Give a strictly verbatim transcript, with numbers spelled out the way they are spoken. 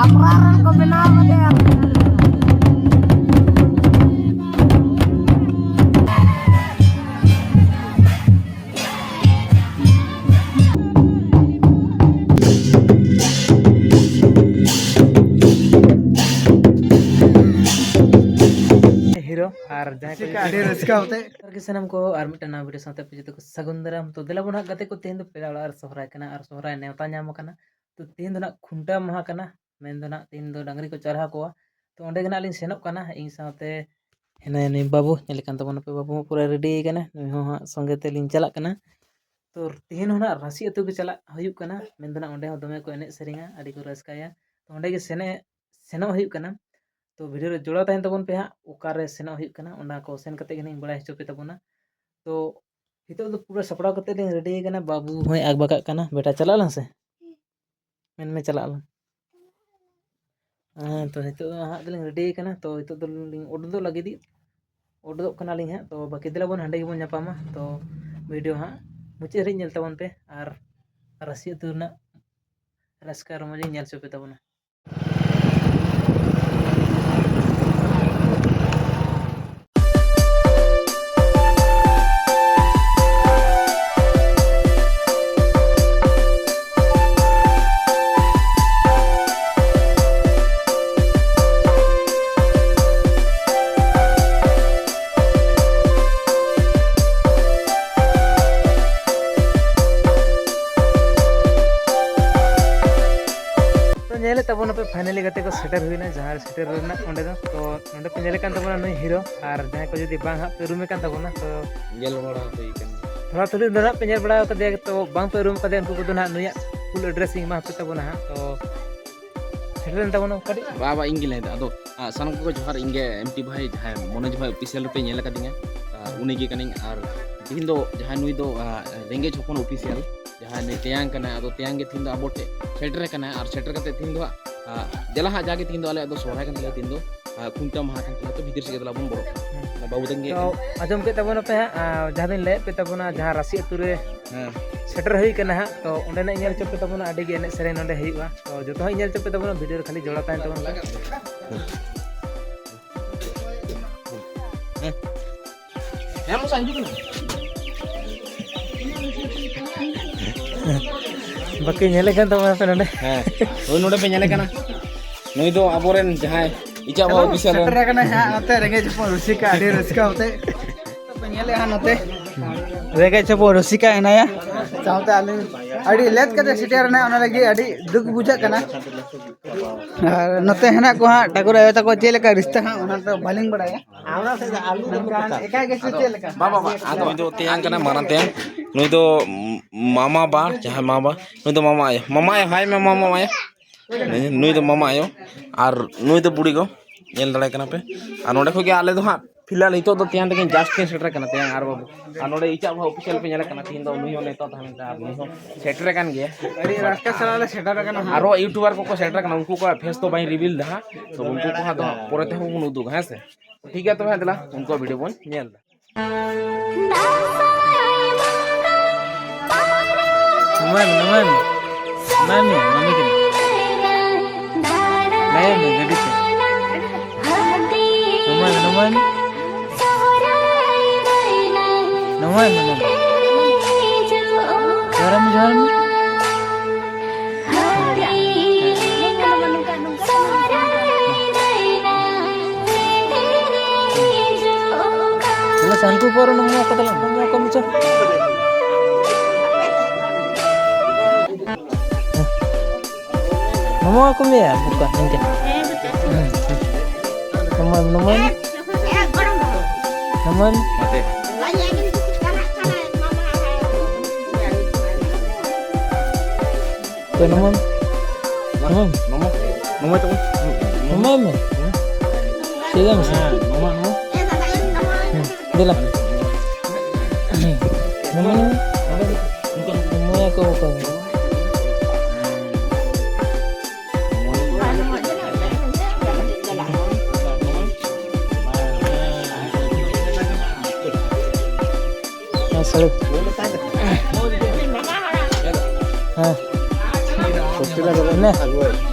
ᱟᱯᱨᱟᱨ ᱨᱮᱱ ᱠᱚ ᱵᱮᱱᱟᱣ ᱠᱟᱫᱮᱭᱟ᱾ ᱦᱤᱨᱳ ᱟᱨ ᱡᱟᱦᱟᱸᱭ ᱠᱚ ᱟᱹᱰᱤ ᱨᱟᱹᱥᱠᱟᱹ ᱟᱛᱮ᱾ ᱡᱚᱦᱟᱨ ᱜᱮ ᱥᱟᱱᱟᱢ ᱠᱚ, ᱟᱨ ᱢᱤᱫᱴᱟᱝ ᱱᱟᱣᱟ ᱵᱷᱤᱰᱤᱭᱳ ᱥᱟᱶᱛᱮ ᱟᱯᱮ ᱡᱚᱛᱚ ᱠᱚ ᱥᱟᱹᱜᱩᱱ ᱫᱟᱨᱟᱢ᱾ ᱛᱚ ᱫᱮᱞᱟ ᱵᱚᱱ ᱦᱟᱸᱜ ᱜᱟᱛᱮ ᱠᱚ, ᱛᱮᱦᱮᱧ ᱫᱚ ᱯᱮᱲᱟ ᱚᱲᱟᱜ ᱨᱮ ᱥᱚᱦᱨᱟᱭ ᱠᱟᱱᱟ ᱟᱨ ᱥᱚᱦᱨᱟᱭ ᱱᱮᱣᱛᱟ ᱧᱟᱢ ᱟᱠᱟᱱᱟ᱾ ᱛᱚ ᱛᱮᱦᱮᱧ ᱫᱚ ᱱᱟᱜ ᱠᱷᱩᱱᱴᱟᱹᱣ ᱢᱟᱦᱟ ᱠᱟᱱᱟ, ᱢᱮᱱᱫᱚ ᱱᱟᱜ ᱛᱮᱦᱮᱧ ᱫᱚ ᱰᱟᱝᱨᱤ ᱠᱚ ᱪᱟᱨᱦᱟᱣ ᱠᱚᱣᱟ᱾ ᱛᱚ ᱚᱸᱰᱮ ᱜᱮ ᱱᱟᱜ ᱞᱤᱧ ᱥᱮᱱᱚᱜ ᱠᱟᱱᱟ᱾ ᱤᱧ ᱥᱟᱶᱛᱮ ᱦᱮᱱᱟᱭᱟ ᱱᱩᱭ ᱵᱟᱹᱵᱩ, ᱧᱮᱞᱮ ᱠᱟᱱ ᱛᱟᱵᱚᱱᱟᱯᱮ, ᱵᱟᱹᱵᱩ ᱦᱚᱸ ᱯᱩᱨᱟᱹ ᱨᱮᱰᱤ ᱠᱟᱱᱟ, ᱱᱩᱭ ᱦᱚᱸ ᱦᱟᱸᱜ ᱥᱚᱸᱜᱮ ᱛᱮᱞᱤᱧ ᱪᱟᱞᱟᱜ ᱠᱟᱱᱟ᱾ ᱛᱚ ᱛᱮᱦᱮᱧ ᱦᱚᱸ ᱱᱟᱜ ᱨᱟᱹᱥᱤ ᱟᱹᱛᱩ ᱜᱮ ᱪᱟᱞᱟᱜ ᱦᱩᱭᱩᱜ ᱠᱟᱱᱟ, ᱢᱮᱱᱫᱚ ᱱᱟᱜ ᱚᱸᱰᱮ ᱦᱚᱸ ᱫᱚᱢᱮ ᱠᱚ ᱮᱱᱮᱡ ᱥᱮᱨᱮᱧᱟ, ᱟᱹᱰᱤ ᱠᱚ ᱨᱟᱹᱥᱠᱟᱹᱭᱟ᱾ ᱛᱚ ᱚᱸᱰᱮ ᱜᱮ ᱥᱮᱱᱮ-, ᱥᱮᱱᱚᱜ ᱦᱩᱭᱩᱜ ᱠᱟᱱᱟ᱾ ᱛᱚ ᱵᱷᱤᱰᱤᱭᱳ ᱨᱮ ᱡᱚᱲᱟᱣ ᱛᱟᱦᱮᱱ ᱛᱟᱵᱚᱱ ᱯᱮ ᱦᱟᱸᱜ, ᱚᱠᱟᱨᱮ ᱥᱮᱱᱚᱜ ᱦᱩᱭᱩᱜ ᱠᱟᱱᱟ, ᱚᱱᱟ ᱠᱚ ᱥᱮᱱ ᱠᱟᱛᱮ ᱜᱮ ᱱᱟᱜ ᱤᱧ ᱵᱟᱲᱟᱭ ᱦᱚᱪᱚ ᱯᱮ ᱛᱟᱵᱚᱱᱟ᱾ ᱛᱚ ᱱᱤᱛᱚᱜ ᱫᱚ ᱯᱩᱨᱟᱹ ᱥᱟᱯᱲᱟᱣ ᱠᱟᱛᱮ ᱞᱤᱧ ᱨᱮᱰᱤ ᱠᱟᱱᱟ᱾ ᱵᱟᱹᱵᱩ ᱦᱚᱸᱭ ᱟᱠᱵᱟᱠᱟᱜ ᱠᱟᱱᱟ, "ᱵᱮᱴᱟ, ᱪᱟᱞᱟᱜ ᱟᱞᱟᱝ ᱥᱮ?" ᱢᱮᱱᱢᱮ, "ᱪᱟᱞᱟᱜ ᱟᱞᱟᱝ᱾" ᱦᱮᱸ, ᱛᱚ ᱱᱤᱛᱚᱜ ᱫᱚ ᱦᱟᱸᱜ ᱫᱚᱞᱤᱧ ᱨᱮᱰᱤ ᱠᱟᱱᱟ᱾ ᱛᱚ ᱱᱤᱛᱚᱜ ᱫᱚᱞᱤᱧ ᱩᱰᱩᱠᱚᱜ ᱞᱟᱹᱜᱤᱫ, ᱩᱰᱩᱠᱚᱜ ᱠᱟᱱᱟᱞᱤᱧ ᱦᱟᱸᱜ᱾ ᱛᱚ ᱵᱟᱹᱠᱤ ᱫᱮᱞᱟ ᱵᱚᱱ ᱦᱟᱸᱰᱮ ᱜᱮᱵᱚᱱ ᱧᱟᱯᱟᱢᱟ᱾ ᱛᱚ ᱵᱷᱤᱰᱤᱭᱳ ᱦᱟᱸᱜ ᱢᱩᱪᱟᱹᱫ ᱦᱟᱹᱨᱤᱡ ᱧᱮᱞ ᱛᱟᱵᱚᱱ ᱯᱮ ᱟᱨ ᱨᱟᱹᱥᱤ ᱟᱹᱛᱩ ᱨᱮᱱᱟᱜ ᱨᱟᱹᱥᱠᱟᱹ ᱨᱚᱢᱚᱡᱽ ᱤᱧ ᱧᱮᱞ ᱦᱚᱪᱚ ᱯᱮ ᱛᱟᱵᱚᱱᱟ᱾ ᱛᱚ ᱧᱮᱞᱮᱫ ᱛᱟᱵᱚᱱᱟᱯᱮ, finally ᱜᱟᱛᱮ ᱠᱚ ᱥᱮᱴᱮᱨ ᱦᱩᱭᱱᱟ ᱡᱟᱦᱟᱸ ᱨᱮ ᱥᱮᱴᱮᱨ ᱨᱮᱱᱟᱜ ᱚᱸᱰᱮ ᱫᱚ᱾ ᱛᱚ ᱱᱚᱸᱰᱮ ᱯᱮ ᱧᱮᱞᱮ ᱠᱟᱱ ᱛᱟᱵᱚᱱᱟ ᱱᱩᱭ ᱦᱤᱨᱳ, ᱟᱨ ᱡᱟᱦᱟᱸᱭ ᱠᱚ ᱡᱩᱫᱤ ᱵᱟᱝ ᱦᱟᱸᱜ ᱯᱮ ᱩᱨᱩᱢᱮ ᱠᱟᱱ ᱛᱟᱵᱚᱱᱟ, ᱛᱚ ᱧᱮᱞ ᱵᱟᱲᱟ ᱦᱩᱭ ᱠᱟᱱ ᱜᱮᱭᱟ᱾ ᱛᱷᱚᱲᱟ ᱛᱷᱩᱲᱤ ᱫᱚ ᱦᱟᱸᱜ ᱯᱮ ᱧᱮᱞ ᱵᱟᱲᱟ ᱟᱠᱟᱫᱮᱭᱟ, ᱛᱚ ᱵᱟᱝ ᱯᱮ ᱩᱨᱩᱢ ᱟᱠᱟᱫᱮᱭᱟ, ᱩᱱᱠᱩ ᱠᱚᱫᱚ ᱱᱟᱦᱟᱜ ᱱᱩᱭᱟᱜ full address ᱤᱧ ᱮᱢᱟ ᱯᱮ ᱛᱟᱵᱚᱱᱟ ᱦᱟᱸᱜ᱾ ᱛᱚ ᱥᱮᱴᱮᱨ ᱞᱮᱱ ᱛᱟᱵᱚᱱᱟ ᱠᱟᱹᱴᱤᱡ᱾ ᱵᱟ, ᱵᱟ, ᱤᱧ ᱜᱮ ᱞᱟᱹᱭᱫᱟ᱾ ᱟᱫᱚ, ᱟ, ᱥᱟᱱᱟᱢ ᱠᱚᱜᱮ ᱡᱚᱦᱟᱨ, ᱤᱧ ᱜᱮ ᱮᱢ ᱴᱤ ᱵᱷᱟᱭ, ᱡᱟᱦᱟᱸᱭ ᱢᱚᱱᱳᱡᱽ ᱵᱷᱟᱭ ᱚᱯᱷᱤᱥᱤᱭᱟᱞ ᱨᱮᱯᱮ ᱧᱮᱞ ᱟᱠᱟᱫᱤᱧᱟ, ᱟ, ᱩᱱᱤ ᱜᱮ ᱠᱟᱹᱱᱟᱹᱧ᱾ ᱟᱨ ᱛᱤᱦᱤᱧ ᱫᱚ ᱡᱟᱦᱟᱸᱭ ᱱᱩᱭ ᱫᱚ, ᱟ, ᱨᱮᱸᱜᱮᱡ ᱦᱚᱯᱚᱱ ᱚᱯᱷᱤᱥᱤᱭᱟᱞ, ᱡᱟᱦᱟᱸᱭ ᱱᱩᱭ ᱛᱮᱭᱟᱝ ᱠᱟᱱᱟᱭ, ᱟᱫᱚ ᱛᱮᱭᱟᱝ ᱜᱮ ᱛᱤᱦᱤᱧ ᱫᱚ ᱟᱵᱚ ᱴᱷᱮᱡ ᱥᱮᱴᱮᱨ ᱟᱠᱟᱱᱟᱭ᱾ ᱟᱨ ᱥᱮᱴᱮᱨ ᱠᱟᱛᱮ ᱛᱤᱦᱤᱧ ᱫᱚ ᱦᱟᱸᱜ ᱟᱨ ᱫᱮᱞᱟ ᱦᱟᱸᱜ, ᱡᱟᱜᱮ ᱛᱤᱦᱤᱧ ᱫᱚ ᱟᱞᱮᱭᱟᱜ ᱫᱚ ᱥᱚᱦᱨᱟᱭ ᱠᱟᱱ ᱛᱟᱞᱮᱭᱟ, ᱛᱤᱦᱤᱧ ᱫᱚ ᱟᱨ ᱠᱷᱩᱱᱴᱟᱹᱣ ᱢᱟᱦᱟ ᱠᱟᱱ ᱛᱟᱞᱮᱭᱟ, ᱛᱚ ᱵᱷᱤᱛᱤᱨ ᱥᱮᱫ ᱜᱮ ᱫᱮᱞᱟ ᱵᱚᱱ ᱵᱚᱞᱚᱜ ᱠᱟᱱᱟ᱾ ᱦᱮᱸ᱾ ᱵᱟᱹᱵᱩ ᱛᱟᱹᱠᱤᱱ ᱜᱮ ᱛᱚ ᱟᱸᱡᱚᱢ ᱠᱮᱫ ᱛᱟᱵᱚᱱᱟᱯᱮ ᱦᱟᱸᱜ, ᱟᱨ ᱡᱟᱦᱟᱸ ᱫᱚᱧ ᱞᱟᱹᱭᱟᱫ ᱯᱮ ᱛᱟᱵᱚᱱᱟ, ᱡᱟᱦᱟᱸ ᱨᱟᱥᱤ ᱟᱹᱛᱩ ᱨᱮ ᱦᱮᱸ᱾ ᱥᱮᱴᱮᱨ ᱦᱩᱭ ᱠᱟᱱᱟ ᱦᱟᱸᱜ, ᱛᱚ ᱚᱸᱰᱮᱱᱟᱜ ᱧᱮᱞ ᱦᱚᱪᱚ ᱯᱮ ᱛᱟᱵᱚᱱᱟ, ᱟᱹᱰᱤ ᱜᱮ ᱮᱱᱮᱡ ᱥᱮᱨᱮᱧ ᱱᱚᱸᱰᱮ ᱦᱩᱭᱩᱜᱼᱟ᱾ ᱛᱚ ᱡᱚᱛᱚ ᱦᱚᱸ ᱧᱮᱞ ᱦᱚᱪᱚ ᱯᱮ ᱛᱟᱵᱚᱱᱟ, ᱵᱷᱤᱰᱤᱭᱳ ᱨᱮ ᱠᱷᱟᱹᱞᱤ ᱡᱚᱲᱟᱣ ᱛᱟᱦᱮᱱ ᱛᱟᱵᱚᱱ ᱯᱮ᱾ ᱦᱮᱸ᱾ ᱦᱮᱸ, ᱢᱚᱥᱟ ᱦᱤᱡᱩᱜ ᱠᱟᱱᱟ᱾ ᱵᱟᱠᱚ ᱧᱮᱞᱮ ᱠᱟᱱ ᱛᱟᱵᱚᱱᱟ ᱯᱮ ᱱᱚᱰᱮ᱾ ᱦᱮᱸ, ᱦᱳᱭ, ᱱᱚᱰᱮ ᱯᱮ ᱧᱮᱞᱮ ᱠᱟᱱᱟ᱾ ᱱᱩᱭ ᱫᱚ ᱟᱵᱚᱨᱮᱱ ᱡᱟᱦᱟᱸᱭ ᱤᱪᱟᱜ ᱵᱟᱵᱟ ᱚᱯᱷᱤᱥᱤᱭᱟᱞ ᱨᱮᱱ᱾ ᱥᱮᱴᱮᱨ ᱟᱠᱟᱱᱟᱭ ᱦᱟᱸᱜ ᱱᱚᱛᱮ ᱨᱮᱸᱜᱮᱡ ᱦᱚᱯᱚᱱ ᱨᱩᱥᱤᱠᱟ, ᱟᱹᱰᱤ ᱨᱟᱹᱥᱠᱟᱹ ᱟᱛᱮ᱾ ᱯᱮ ᱧᱮᱞᱮᱫᱼᱟ ᱦᱟᱸᱜ ᱱᱚᱛᱮ᱾ ᱨᱮᱸᱜᱮᱡ ᱦᱚᱯᱚᱱ ᱨᱩᱥᱤᱠᱟ ᱦᱮᱱᱟᱭᱟ᱾ ᱥᱟᱶᱛᱮ ᱟᱹᱞᱤᱧ ᱟᱹᱰᱤ ᱞᱮᱴ ᱠᱟᱛᱮ ᱥᱮᱴᱮᱨ ᱮᱱᱟ, ᱚᱱᱟ ᱞᱟᱹᱜᱤᱫ ᱟᱹᱰᱤ ᱫᱩᱠ ᱵᱩᱡᱷᱟᱹᱜ ᱠᱟᱱᱟ᱾ ᱟᱨ ᱱᱚᱛᱮ ᱦᱮᱱᱟᱜ ᱠᱚᱣᱟ ᱦᱟᱸᱜ ᱴᱷᱟᱹᱠᱩᱨ ᱟᱭᱳ ᱛᱟᱠᱚ, ᱪᱮᱫ ᱞᱮᱠᱟ ᱨᱤᱥᱛᱟ ᱦᱟᱸᱜ, ᱚᱱᱟ ᱫᱚ ᱵᱟᱹᱞᱤᱧ ᱵᱟᱲᱟᱭᱟ᱾ ᱢᱮᱱᱠᱷᱟᱱ ᱮᱠᱟᱭ ᱜᱮ ᱥᱮ ᱪᱮᱫ ᱞᱮᱠᱟ? ᱵᱟ, ᱵᱟ, ᱵᱟ, ᱟᱫᱚ ᱱᱩᱭ ᱫᱚ ᱛᱮᱭᱟᱝ ᱠᱟᱱᱟ, ᱢᱟᱨᱟᱝ ᱛᱮᱭᱟᱝ᱾ ᱱᱩᱭ ᱫᱚ ᱢᱟᱢᱟ ᱵᱟ, ᱡᱟᱦᱟᱸᱭ ᱢᱟᱢᱟ ᱵᱟ, ᱱᱩᱭ ᱫᱚ ᱢᱟᱢᱟ ᱟᱭᱳ᱾ ᱢᱟᱢᱟ ᱟᱭᱳ, ᱦᱟᱭ ᱢᱮ, ᱢᱟᱢᱟ ᱟᱭᱳ᱾ ᱱᱩᱭ, ᱱᱩᱭ ᱫᱚ ᱢᱟᱢᱟ ᱟᱭᱳ, ᱟᱨ ᱱᱩᱭ ᱫᱚ ᱵᱩᱲᱤ ᱜᱚ᱾ ᱧᱮᱞ ᱫᱟᱲᱮ ᱠᱟᱱᱟ ᱯᱮ᱾ ᱟᱨ ᱱᱚᱸᱰᱮ ᱠᱷᱚᱡ ᱜᱮ ᱟᱞᱮ ᱫᱚ ᱦᱟᱸᱜ ᱯᱷᱤᱞᱦᱟᱞ ᱱᱤᱛᱚᱜ ᱫᱚ ᱛᱮᱭᱟᱝ ᱛᱟᱹᱠᱤᱱ just ᱠᱤᱱ ᱥᱮᱴᱮᱨ ᱠᱟᱱᱟ, ᱛᱮᱭᱟᱝ ᱟᱨ ᱵᱟᱹᱵᱩ᱾ ᱟᱨ ᱱᱚᱸᱰᱮ ᱤᱪᱟᱜ ᱵᱟᱵᱟ ᱚᱯᱷᱤᱥᱤᱭᱟᱞ ᱯᱮ ᱧᱮᱞᱮ ᱠᱟᱱᱟ, ᱛᱤᱦᱤᱧ ᱫᱚ ᱱᱩᱭ ᱦᱚᱸ ᱱᱮᱣᱛᱟ ᱛᱟᱦᱮᱸ ᱞᱮᱱ ᱛᱟᱭᱟ, ᱟᱨ ᱱᱩᱭ ᱦᱚᱸ ᱥᱮᱴᱮᱨ ᱟᱠᱟᱱ ᱜᱮᱭᱟ᱾ ᱟᱹᱰᱤ ᱨᱟᱹᱥᱠᱟᱹ ᱥᱟᱞᱟᱜ ᱞᱮ ᱥᱮᱴᱮᱨ ᱟᱠᱟᱱᱟ ᱦᱟᱸᱜ᱾ ᱟᱨᱚ ᱤᱭᱩᱴᱩᱵᱟᱨ ᱠᱚᱠᱚ ᱥᱮᱴᱮᱨ ᱟᱠᱟᱱᱟ, ᱩᱱᱠᱩ ᱠᱚᱣᱟᱜ ᱯᱷᱮᱥ ᱫᱚ ᱵᱟᱹᱧ ᱨᱤᱵᱷᱤᱞ ᱫᱟ ᱦᱟᱸᱜ, ᱛᱚ ᱩᱱᱠᱩ ᱠᱚ ᱦᱟᱸᱜ ᱫᱚ ᱦᱟᱸᱜ ᱯᱚᱨᱮ ᱛᱮᱦᱚᱸ ᱵᱚᱱ ᱩᱫᱩᱜᱟ, ᱦᱮᱸ ᱥᱮ? ᱴᱷᱤᱠ ᱜᱮᱭᱟ, ᱛᱚᱵᱮ ᱦᱟᱸᱜ ᱫᱮᱞᱟ ᱩᱱᱠᱩᱣᱟᱜ ᱵᱷᱤᱰᱤᱭᱳ ᱵᱚᱱ ᱧᱮᱞ ᱮᱫᱟ᱾ ᱱᱚᱢᱟᱱ, ᱱᱚᱢᱟᱱ, ᱢᱟᱢᱤ, ᱢᱟᱢᱤ ᱠᱟᱱᱟ᱾ ᱞᱟᱭᱟ ᱢᱮ ᱜᱟᱹᱰᱤ ᱛᱮ᱾ ᱱᱚᱢᱟᱱ, ᱱᱚᱢᱟᱱ᱾ ᱱᱚᱢᱟᱱ, ᱱᱚᱢᱟᱱ᱾ ᱡᱚᱦᱟᱨ ᱢᱮ, ᱡᱚᱦᱟᱨ ᱢᱮ᱾ ᱛᱟᱦᱞᱮ ᱥᱟᱱᱠᱩ ᱯᱚᱨ ᱱᱚᱢᱚ ᱠᱚ ᱛᱟᱞᱟᱝ, ᱱᱚᱢᱚ ᱠᱚ ᱢᱩᱪᱟᱹᱫ᱾ ᱱᱚᱢᱚ ᱠᱚ ᱢᱮᱭᱟ, ᱵᱚᱠᱟ, ᱱᱤᱝᱠᱟᱹ᱾ ᱱᱚᱢᱚ, ᱱᱚᱢᱚ᱾ ᱱᱚᱢᱚ᱾ ᱛᱚ ᱱᱚᱢᱚᱱ᱾ ᱱᱚᱢᱚᱱ᱾ ᱱᱚᱢᱚ᱾ ᱱᱚᱢᱚ ᱛᱟᱵᱚᱱ᱾ ᱱᱚᱢᱚᱭ ᱢᱮ᱾ ᱪᱮᱫ ᱮᱢ ᱢᱮᱥᱮ? ᱦᱮᱸ, ᱱᱚᱢᱚ, ᱱᱚᱢᱚ᱾ ᱦᱮᱸ, ᱫᱮᱞᱟ᱾ ᱱᱚᱢᱚᱭ ᱢᱮ᱾ ᱱᱚᱢᱚᱭ ᱠᱚ ᱚᱠᱚᱭ? ᱦᱮᱸ᱾ ᱤᱱᱟᱹ᱾